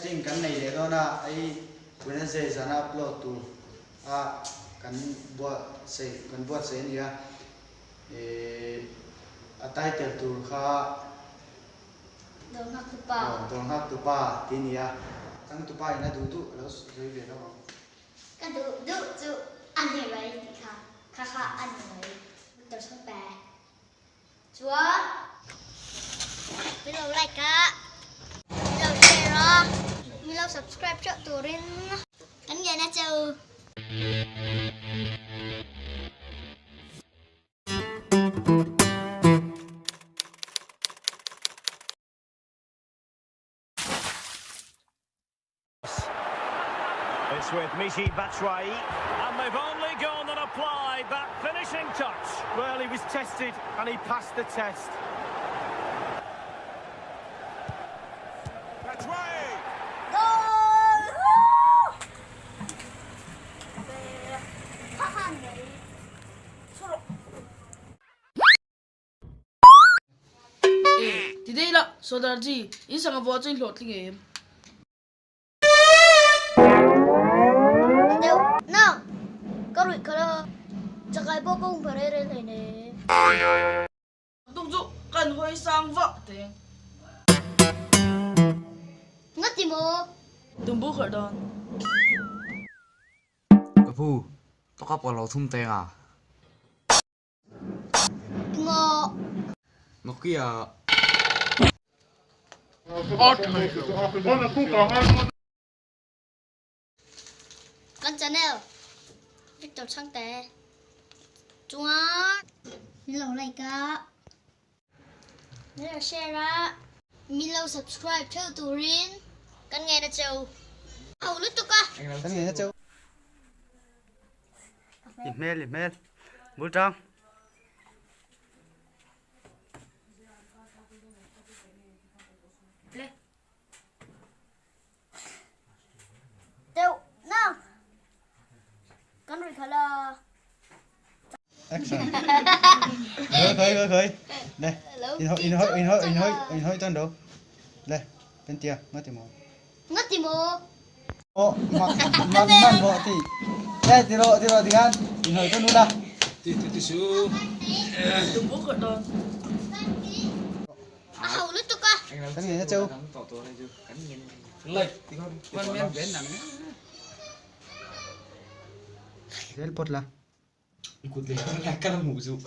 Testing kan nei leh dawn a, hei Wednesday zana upload tur a kan buatsaih kan buatsaih a ni a, ih a title tur kha Dawr nghak tupa. Aw dawr nghak tupa tih a ni a, changtupa in a duh duh a lo sawi ve lo ang. Ka duh duh chu a ni mai tih kha kha kha a ni mai. Dawr chhung pe. Chuan min lo like a, min lo share a, min lo subscribe theuh turin kan ngen a che u. It's with Michy Batshuayi, and they've only gone and applied that finishing touch. Well, he was tested and he passed the test. Batshuayi! Goal! E, ti dei la, Sawdarji, in sangha vuah chu in hlawhtling em? Deuh nang, ka ruih kha la, chakai pawh ka um pha rei rei hlei ne. Tuk chu kan hawi sang vah teng. Nga ti maw? Tumbu kharh dawn. Ka pu, tawkap ka lo thum teng a. Ngaw. Nokia. Kan channel Victor Chhangte chuan min lo like a, min lo share a, min lo subscribe theuh turin kan ngen a cheu. Ho lutuk a. Kan ngen a cheu. I hmel i hmel bul tang. Deuh nang kan ri khala. Action. Khơi khơi khơi khơi. Đây. In hơi in hơi in hơi in hơi in hơi chân đâu. Đây. Bên kia, ngắt thì mò. Ngắt thì mò. Ô, mặc mặc mặc bộ thì. Đây thì rồi thì rồi thì gan. In hơi chân nữa Ti ti ti su. Tumbu kharh dawn. A ho lutuk a. Kan ngen a cheu. Zel pot la. Kut leh ka la hmuh zu.